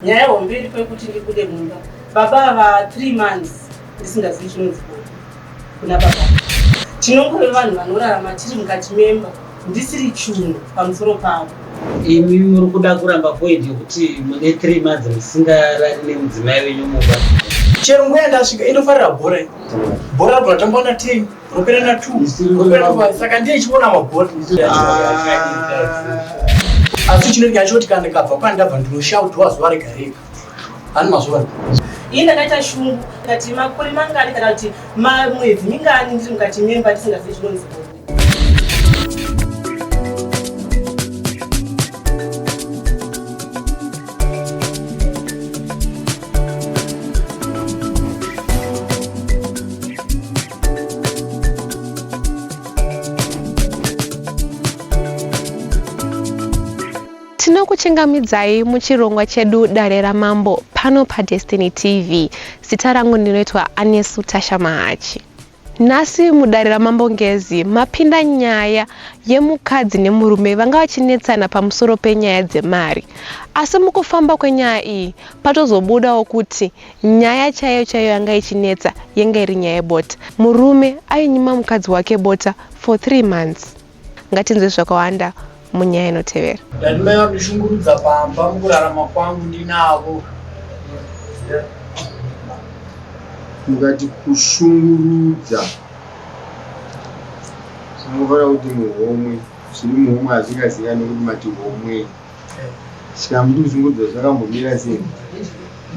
Nyaya hombe iripo yekuti ndibude mumba baba ava 3 months ndisingazivi chinonzi bonde kuna baba. Tinongove vanhu vanorarama tiri mukati memba ndisiri chunhu pamusoro pavo. Imi muri kuda kuramba point yekuti mune 3 months musingarari nemudzimai wenyu mumba. Chero nguva yandasvika inofarira bhora iyi. Bhora rabva ratambwa na 10 ropera na 2 ropera na 5 saka ndiye ichiona mabhora. Asi chinoitika choti kana ndikabva kwandabva ndinoshaudwa zuva rega rega. Hani mazuva Ini ndakaita shungu ndikati makore mangani kana kuti mwedzi mingani ndiri mukati memba ndisingazivi chinonzi bonde. Tinokuchingamidzai muchirongwa chedu Dare raMambo pano paDestiny TV. Zita rangu ndinoitwa Anesu Tasha Mahachi. Nhasi mudare raMambo Ngezi mapinda nyaya yemukadzi nemurume vanga vachinetsana pamusoro penyaya dzemari. Asi mukufamba kwenyaya iyi patozobudawo kuti nyaya chaiyo chaiyo yanga ichinetsa yanga iri nyaya yebota. Murume ainyima mukadzi wake bota for 3 months. Ngatinzwe zvakawanda munyaya inotevera. Ndati mai vandishungurudza pamba mukurarama kwangu ndinavo. Mukati kushungurudza zvinofanira kuti muhomwe zviri muhomwe hazvingazikanwi kuti mati homwe saka muti kushungurudza zvakambomira sei?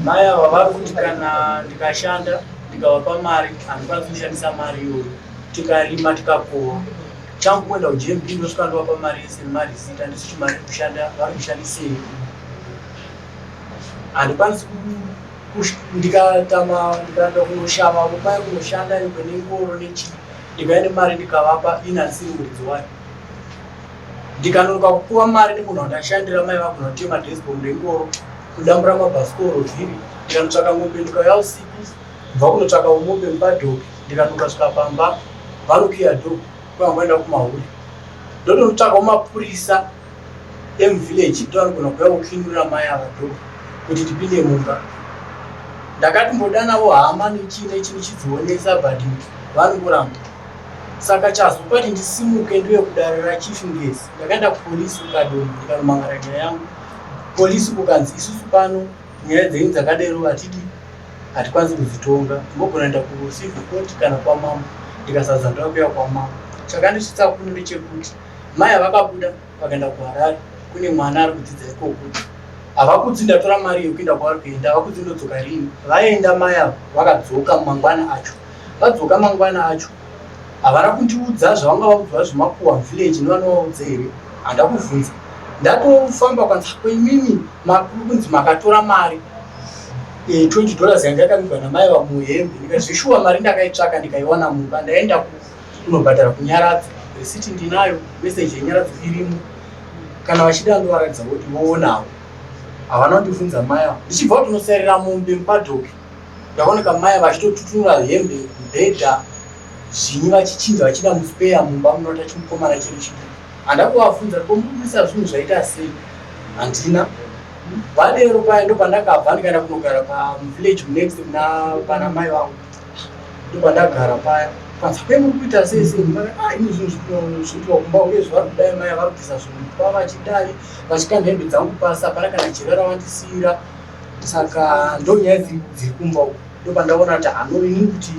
Mai ava vari kuti kana ndikashanda ndikavapa mari handikwanisi kushandisa mari iyoyo tikarima tikakohwa changu kuenda kuGMB ndosvika ndovapa mari yese nemarisiti handisi kuti mari kushanda vari kushandisei handikwanisi ndikatama ndikaenda kunoshava paya kunoshanda nyangwe nengoro nechii ndikauya nemari ndikavapa ini handisiri muridzi wayo ndikanonoka kupuwa mari nemunhu wandashandira mai vagona kutema desbom rengoro kudambura mabhasikoro vhiri ndikanotsvaka mombe ndikauya usiku kubva kunotsvaka mombe mupadhoki ndikanoka svika pamba vanokiya dho kwamboenda kumahure ndotonotsvakawo mapurisa emuvillage ndoanogona kuuya kukinura mai ava dho kuti tipinde mumba ndakatimbodanawo hama nechii nechii ndichidzionesa but vanongoramba saka chazopa kuti ndisimuke ndiuye kudare rachief ngezi ndakaenda kupolisi kukadombo ndikanomangara nyaya yangu polisi kukanzi isusu pano nyaya dzenyu dzakadero hatidi hatikwanisi kudzitonga mogona kuenda kucivil court kana kwamambo ndikasarudza ndoda kuuya kwamambo chakandisvitsa kuno ndechekuti mai havakabuda vakaenda kuharare kune mwana ari kudzidza ikoko havakudzi ndatora mari yekuenda kwavari kuenda havakudzi ndodzoka rini vaenda mai ava vakadzoka mangwana acho vadzoka mangwana acho havana kundiudza zvavanga vaudzwa zvemakuwa village nevanovaudza here handakuvhunza ndatofamba kwanzi ko imimi makuru kunzi makatora mari 20 dollars yanga yakavigwa namai vamuhembe ndikati zveshuwa mari ndakaitsvaka ndikaiwana mumba ndaenda kunobhadhara kunyaradzo risiti ndinayo meseji yenyaradzo irimo kana vachida ndovaratidza kuti voonawo havana kundibvunza mai avo ndichibva kuti unosarira mombe mupadhoki ndakaoneka mai vachitotutunura hembe mubhedha zvinyi vachichinja vachida muspeya mumba munota chimukomana chedu chidiki handa kuvabvunza ko murikuisa zvinhu zvaita sei handina vadero paya ndopandakabva ndikaenda kunogara pamuvillage next kuna pana mai vangu ndopandagara paya kwanza kwe muri kuita sei sei ah, ini zvinhu zvinoitwa kumba uye zvavari kudai mai vari kubvisa zvinhu pa vachidai vachikanda hembe dzangu pasi hapana kana jira ravandisiira saka ndonyaya dziri kumba uku ndopandaona kuti hano ini kuti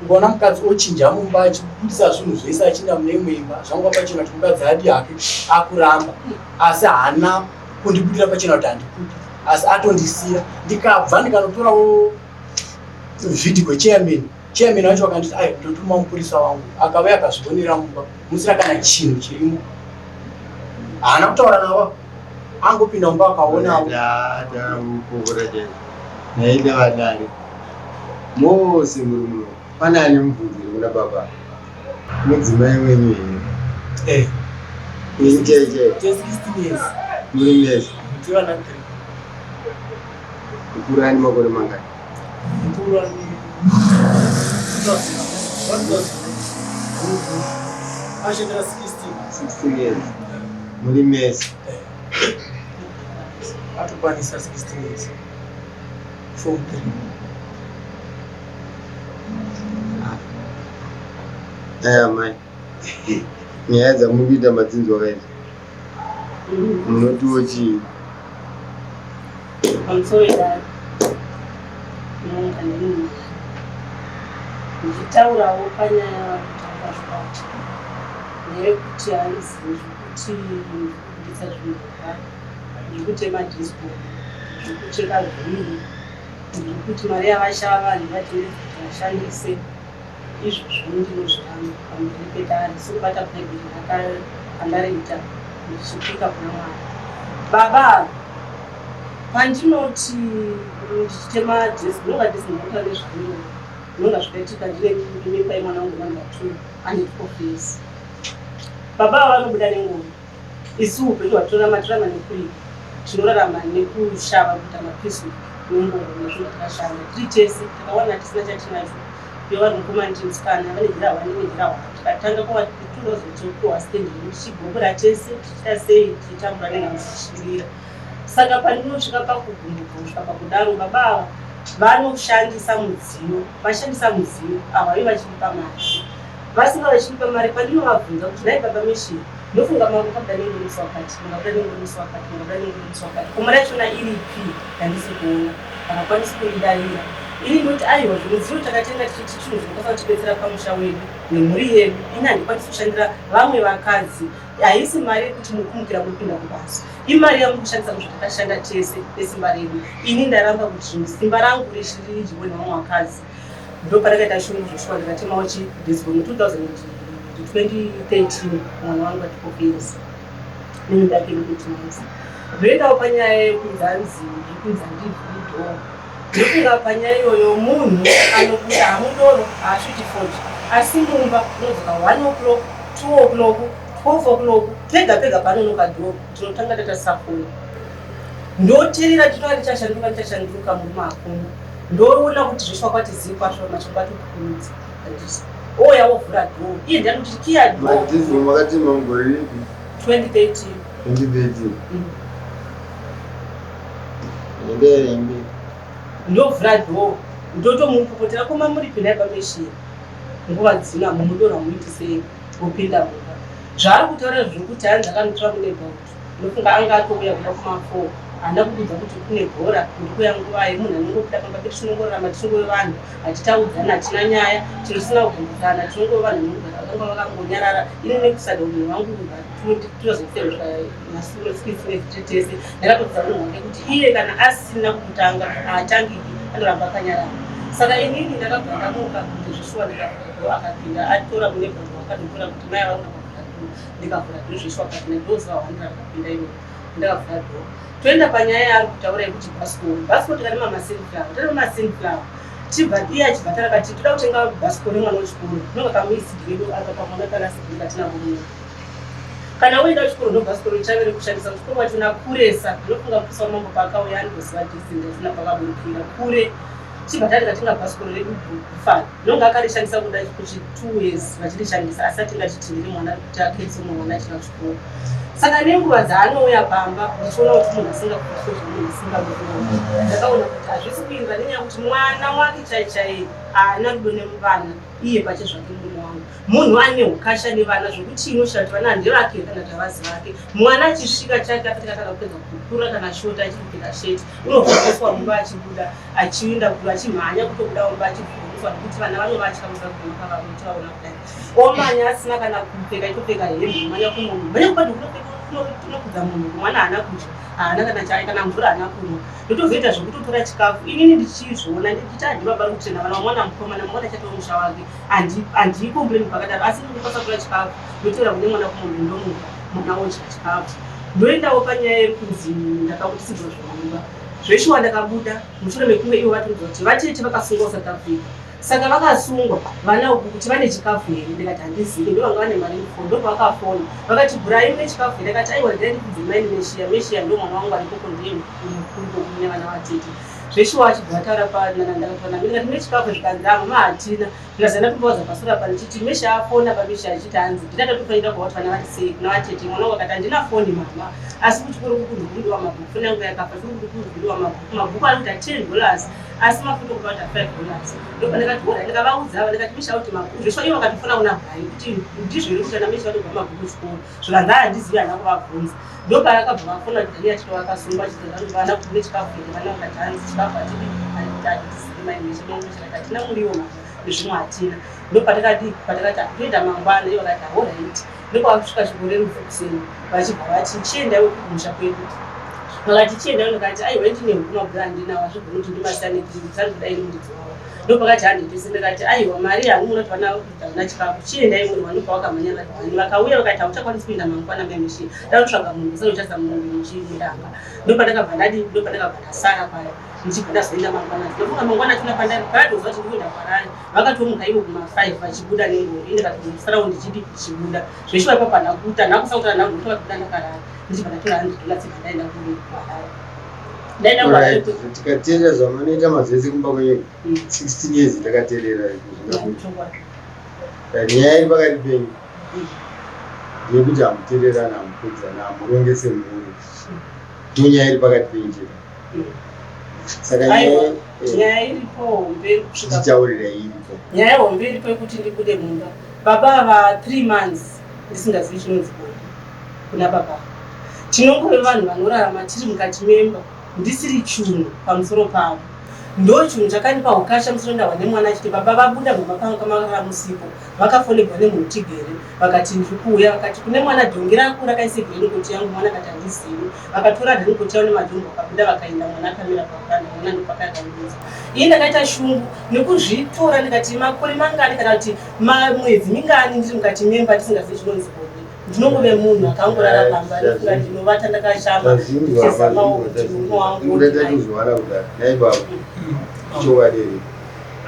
ukaona mukadzi ochinja mumba achibudisa zvinhu zvese achiinda mune imwe imba zvangova pachena kuti mukadzi adi hake akuramba asi haana kundibudira pachena kuti handikupi asi atondisiya ndikabva ndikanotorawo vhidhiyo chairman chairman wacho vakanditi ai ndotuma mupurisa wangu akauya akazvionera mumba musina kana chinhu chirimo haana kutaura navo angopinda mumba akaonawo naida vadare mose muri muno pane ane mubvunzo iri kuna baba mudzimai wenyu here eh. ini chaichai muri mese mukuru ane makore mangani mukuru ane 16 years muri mese. Atokwanisa 16 years. Form 3. Aya mai. Nyaya dzamuri kuita madzinzwa kaidzi. Munotiwo chii? Pamusoro wedare. Ndinomuka ndiri ndichitaurawo panyaya yakutaura zvakati ndeyekuti hanzi zvekuti ndikubuditsa zvinhu zvekutema disco zvekucheka vhiri zvekuti mari yavashava vanhu vatendedza kuti vashandise izvozvo ndinozviramba pamberi pedare sekubata bhaibheri randariita ndichipika kuna Mwari baba ava pandinoti ndichitema dhesi ndinonga ndisina nezvandino ndinonga zvakaitika ndine mimba yemwana wangu number 2 ane 12 years baba ava vanobuda nengoma Isu upenyu hwatorarama torarama nekurima, tinorarama nekushava kuita mapiecework nengoro nezvinhu zvatakashanda tiri tese takawana tisina chatinacho iyo vari mukoma ndiri musikana vane jirahwa ndine jirahwa tikatanga kuvatorozotiopiwa stand yedu tichigobora tese tichiita sei tichitambura nenhamo tichishingirira saka pandinosvika pakugumbuka kusvika pakudaro baba ava vanoshandisa mudziyo vashandisa mudziyo ava ivo vachiripa mari vasinga vachiripa mari pandinovabvunza kuti nhai baba meshii Ndofunga makabuda nengoro musi wakati, makabuda nengoro musi wakati, makabuda nengoro musi wakati. Ko mari yachona iripi yandisi kuona? Havakwanisi kuidavira. Ini ndoti aiwa zvimudziyo takatenga tichiti chinhu chinokwanisa kutibetsera pamusha wedu nemhuri yedu. Ini handikwanisi kushandira vamwe vakadzi. Haisi mari yekuti mukumukira mopinda kubasa. Imari yamuri kushandisa kuzvatakashanda tese nesimba redu. Ini ndaramba kuti zvinhu simba rangu ridyiwe nevamwe vakadzi. Ndopandakaita shungu zveshuwa ndikatemawo chidisco mu 2013 mwana wangu ati 12 years nemimba yake ine 8 months. Ndoendawo panyaya yekunzi hanzi ndirikunzi handivhuri door. Ndofunga panyaya iyoyo munhu anobuda hamudoro haasviti fodya asi mumba unodzoka 1 o'clock 2 o'clock 12 o'clock pega pega panonoka door tinotanga tatarisa foni ndoterera ndinova ndichashanduka ndichashanduka murume hakuna ndoona kuti zveshuwa kwati zii kwazvo mashoko atokukurudza handiti ouya wovhura door iye ndiani kuti kiya door Madhizo makatema mugore ripi? 2013 2013. Endere mberi. Ndovhura door ndotomupopotera koma muri pindai pameshini nguva dzino hamumudoro hamuiti sei wopinda mumba zvaari kutaura zvekuti hanzi akanotora kune bauti Ndofunga anga atouya kuda kuma four haana kukuudza kuti kune bhora ndikuya nguvai munhu anongobuda pamba pedu tinongorarama tingove vanhu hatitaudzana hatina nyaya tinosina kugumbudzana tinongove vanhu vanogara vakanga vakangonyarara ini nekusada unhu wangu tinozoferesvitese ndakatoudza munhu wake kuti iye kana asina kutanga haatangiki anoramba akanyarara saka inini ndakabva ndamuka kuti zvishuwa ndikavhura akapinda atora mune bhora wakanotora kuti mai vangu ndikavhura door zveshuwa but nedoor zuva one rakapinda iroro ndakavhura door toenda panyaya yaari kutaura yekuti bhasikoro bhasikoro tikarima masunflower tarima masunflower tibva iye achibva tarakati toda kutenga bhasikoro remwana wechikoro tinonga kamuisidhi vedu aka pamwana kanasidhi katinako muno kana uenda kuchikoro ndo bhasikoro richave rekushandisa kuchikoro wachona kuresa ndinofunga kusa mambo paakauya anotoziva distance yatina pakaburukira kure Chibva tati tatenga bhasikoro redu gufani ndonga akarishandisa kuda kuti 2 years vachirishandisa asi atingachitindiri mwana kuti aketse umwe mwana achina kuchikoro saka nenguva dzaanouya pamba ndichiona kuti munhu asingakuiswe zvemunhu asingamuoni ndakaona kuti hazvisi kuinda nenyaya yekuti mwana wake chai chai haana rudo nemuvana iye pache zvake murume wangu Munhu ane hukasha nevana zvekuti inoshaya kuti vana ndevake kana kuti havazi vake. Mwana achisvika chake asati akatanga kupedza kukura kana shoti achiri kupfeka sheti unovhuruswa mumba achibuda achienda kure achimhanya kutobuda mumba achivhuruswa nekuti vana vanovatya kuza kuguma pavakuti vaona kudai omanya asina kana kupfeka itopfeka hembe manya kumunhu manya kubadhi kunokudza munhu mwana haana kudya haana kana chai kana mvura haana kunwa ndotozoita zvekutotora chikafu inini ndichizviona ndichiti handi baba ri kuchena vana vamwana mukomana mangwana achatova musha wake handikomplain pakadaro asi ndinokwanisa kutora chikafu ndotora kune mwana kumombe ndomupa mwana wodya chikafu ndoendawo panyaya yekunzi ndakabudisirwa zvemumba zveshuwa ndakabuda mushure mekunge ivo vatiudza kuti vatete vakasungwa South Africa saka vakasungwa vana uku kuti vane chikafu here ndikati handizivi ndo vanga vane mari mufoni ndopavakafona vakati bhurai mune chikafu here ndakati aiwa ndai ndikudze maini meshiya meshiya ndo mwana wangu arikoko ndiye mukuru kokune vana vatete. Zveshuwa achibva ataura panandakataura nami ndikati mune chikafu zvikanzi ah mama hatina. Ndikazenda kumbowadza pasura pano ndichiti Mesha afona paMesha achiti hanzi ndinatotofanira kuva kuti vana vari sei kuna vatete mwana wangu akati handina foni mama asi kuchikoro kukunhurudiwa mabhuku foni yangu yakafa chiri kukunhurudiwa mabhuku mabhuku ari kuita $10 asi mafuta okuva kuita $5 ndopandakati hora ndikavaudza ava ndikati Mesha kuti mabhuku zveshuwa ivo vakatofona kuna Bhai kuti ndizvo here kuti ana Mesha vatobva mabhuku kuchikoro zvikanzi haa handizivi handina kuvabvunza ndopaakabva vafona kuti Daniel achito akasungwa achiti vana kuti mune chikafu here vana vakati hanzi chikafu hatidi hatizivi mai Mesha mai Mesha vakati hatina muriwo mama nezvimwe hatina ndopatakadii patakati toenda mangwana ivo vakati horaiti ndokwavakusvika shoko rerufu kuseni vachibva vati chiendai kumusha kwedu vakati chiendai ndikati aiwa ndine huku mabhura andinawo hazvigoni kuti ndimasiyane ndisandikudai nemuridzi wavo ndopakati handitese ndikati aiwa mari yamuona kuti vana havana chikafu chiendai muri vanopa vakamhanya vari vani vakauya vakati hauchakwanisi kuenda mangwana mai Mishi ndakutsvaga munhu usanotarisa munhu muchimudanga ndopandakabva ndadi ndopandakabva ndasara paya ndichibva ndazoenda mangwana ndofunga mangwana tina pandari paatoziva kuti ndikuenda kwarari vakatomuka ivo kuma 5 vachibuda nengoro ini ndikatosarawo ndichidi ndichibuda zveshuwa ipapo handakuta ndakusakuta ndakutokuda ndakarara ndichibva ndatora $100 dzibva ndaenda kuharare ndaenda kuharare tikateerera zvamunoita mazese kumba kwenyu 16 years takateerera nyaya iri pakati penyu ndeyekuti hamuteererana hamupedzana hamurongese mhuri ndonyaya iri pakati penyu chete saka nyaya iripo hombe kusvika titaurira iripo nyaya hombe iripo yekuti ndibude mumba baba ava 3 months ndisingazivi chinonzi bonde kuna baba tinongove vanhu vanorarama tiri mukati memba ndisiri chunhu pamusoro pavo ndo chinhu chakandipa ukasha musoro ndahwa nemwana achiti baba vabuda mumba panga kamarara musipo vakafonegwa nemunhu tigere vakati ndiri kuuya vakati kune mwana dhongi rako rakaise raincoat yangu mwana akati handizivi vakatora raincoat yavo nemadhongi vakabuda vakaenda mwana akamira pauranda mwana ndopakayakaudza ini ndakaita shungu nekuzvitora ndikati makore mangani kana kuti mwedzi mingani ndiri mukati memba tisingazivi chinonzi bonde ndinongove munhu akangorara pamba ndofunga ndinovata ndakashama ndichizamawo kuti murume wangu ndakuzwana kudai nhai baba chokwadi here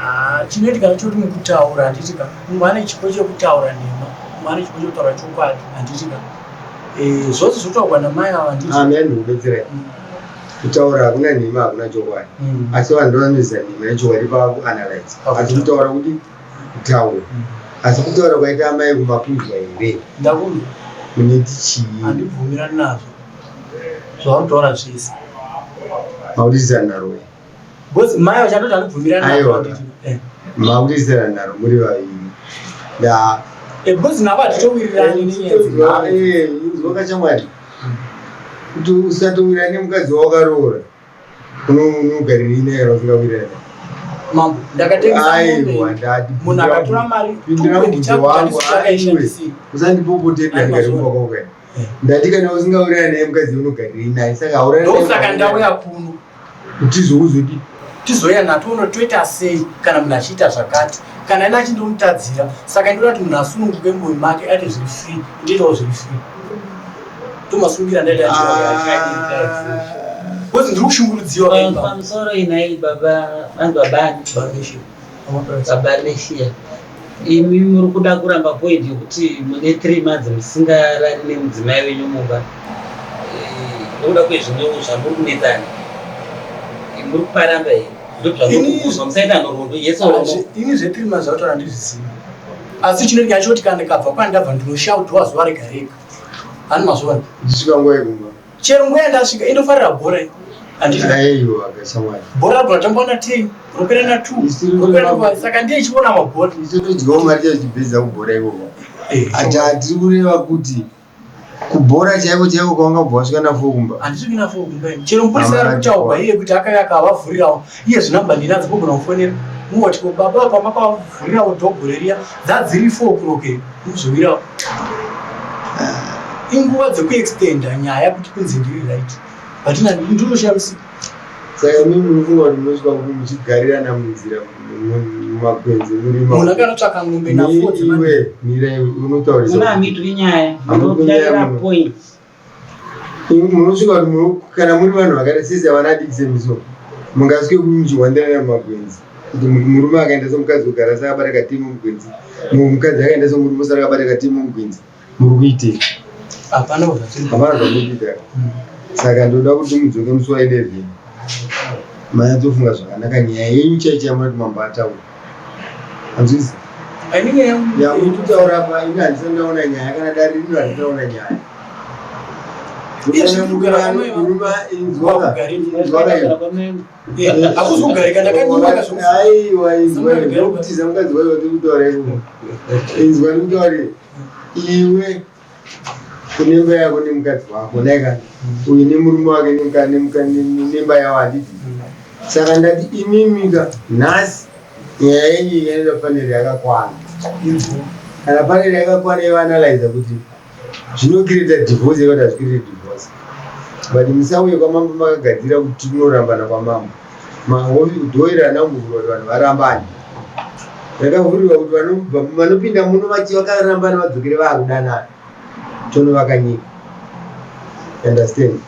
Ah, chinoitika ndechekuti mukutaura handiti ka mumwe ane chipo chekutaura nhema mumwe ane chipo chekutaura chokwadi handiti ka Eh, zvose zvotaurwa namai ava handiti Ah, mina ndikubetserai kutaura hakuna nhema hakuna chokwadi asi vanhu ndovanoisa nhema nechokwadi pakuanalyze asi kutaura kuti kutaura asi kutaura kwaita amai kumakunzwa here ndakunzwa muneti chii handibvumirani nazvo zvauri zvese makutisira nharo because mai vachatoti handibvumirani nazvo Aiwa. handiti Eh. makutisira nharo muri vaviri nda Eh, because navo hatitowirirani nenyaya dzenharo inzwa kachamwari kuti usatowirirana nemukadzi wawakaroora unogarirei naye kana usingawirirani mambo ndakatengesa aiwa mombe ndati munhu akatora mari Pindura mubvunzo wangu, aiwe. usandipopotedza Aiwa, ndikati sorry. kumba kwako Eh. ndati kana usingawirirani naye mukadzi unogarirei naye saka haurani naye ndosaka ndauya kuno kuti zvokuzodi tizoya natoona toita sei kana munhu achiita zvakati kana ine achindomutadzira saka ndinoda kuti munhu asununguke mumwoyo make aite zviri free ndiitawo zviri free tomasungira ndaita because ndiri kushungurudziwa kaimba Pamusoro inai baba vanzi babani baba Leshia imi muri kuda kuramba point yekuti mune 3 months musingarari nemudzimai wenyu mumba nekuda kwezvino zvamuri kunetsana muri kuparamba here ndozvamuri kukuzwa musaita nhoroondo yes or no ini zve3 months zvataura ndizvizivi asi chinoitika choti kana ndikabva kwandabva ndinoshaudhiwa zuva rega rega hani mazuva ndisvika nguva yekumba chero nguva yandasvika indofarira bhora iyi. handiti aiwa kachamwari bhora rabva ratambwa na 10 ropera na 2 ropera na 1 saka ndiye chiona mabhora isu todyawo mari chaichibhedza kubhora ikoko ati hatiri kureva kuti kubhora chaiko chaiko kwaungabva wasvika nafo kumba handisviki nafo kumba ini chero mupurisa ari kutaurwa iye kuti akauya akavavhurirawo iye zvinamba ndinadzo kogona kufonera mungoti ko baba pamakavavhurirawo dhogore riya dzadziri 4 kuroke muzowirawo inguva dzekuextenda nyaya kuti kunzi ndiri right but ina ndinoshamisika saka imi munofunga kuti munosvika muchigarirana munzira mumakwenzi murima munhu akanotsvaka mombe nafo iwe mira iwe unotaurisa muna hamitwi nyaya Hamuri munotarira kunyaya muno. point munosvika kuti kana muri vanhu vakaita sese vana adiki semiso mungasvike muchiwandirana mumagwenzi kuti murume akaenda somukadzi kugara sakabata katemo mugwenzi mukadzi akaenda somurume sarakabata katemo mugwenzi muri kuitei hapana kuzvatiri hapana zvamuri kuita saka ndoda kuti mudzoke musi wa 11 Manyatsofunga zvakanaka nyaya yenyu chaicho yamunoti mambo ataura. Anzwisi? Yamuri kutaura pa ini handisati ndaona nyaya kana dare rino handisati ndaona nyaya. Hakuzi kugarika ndakanyimaka Aiwa, inzwa ndokutiza mukadzi wayo watiri kutaura ikoko. Inzwa ndikutaurire. Iwe kunemba yako nemukadzi wako naika uyu nemurume wake nemba yavo handiti. Saka ndati imimika nhasi nyaya yenyu inoenda panel yakakwana. Kana panel yakakwana yoanalyza kuti zvinocreata divorce yekuti hazvicreate divorce. But musauye kwamambo makagadzira kuti tinorambana kwamambo. Mahofi dhoira anambovhurwa kuti vanhu varambane. Rakavhurirwa kuti vanopinda muno vachi vakarambana vadzokere vaakudanana. Tonovaka nyika. Understand?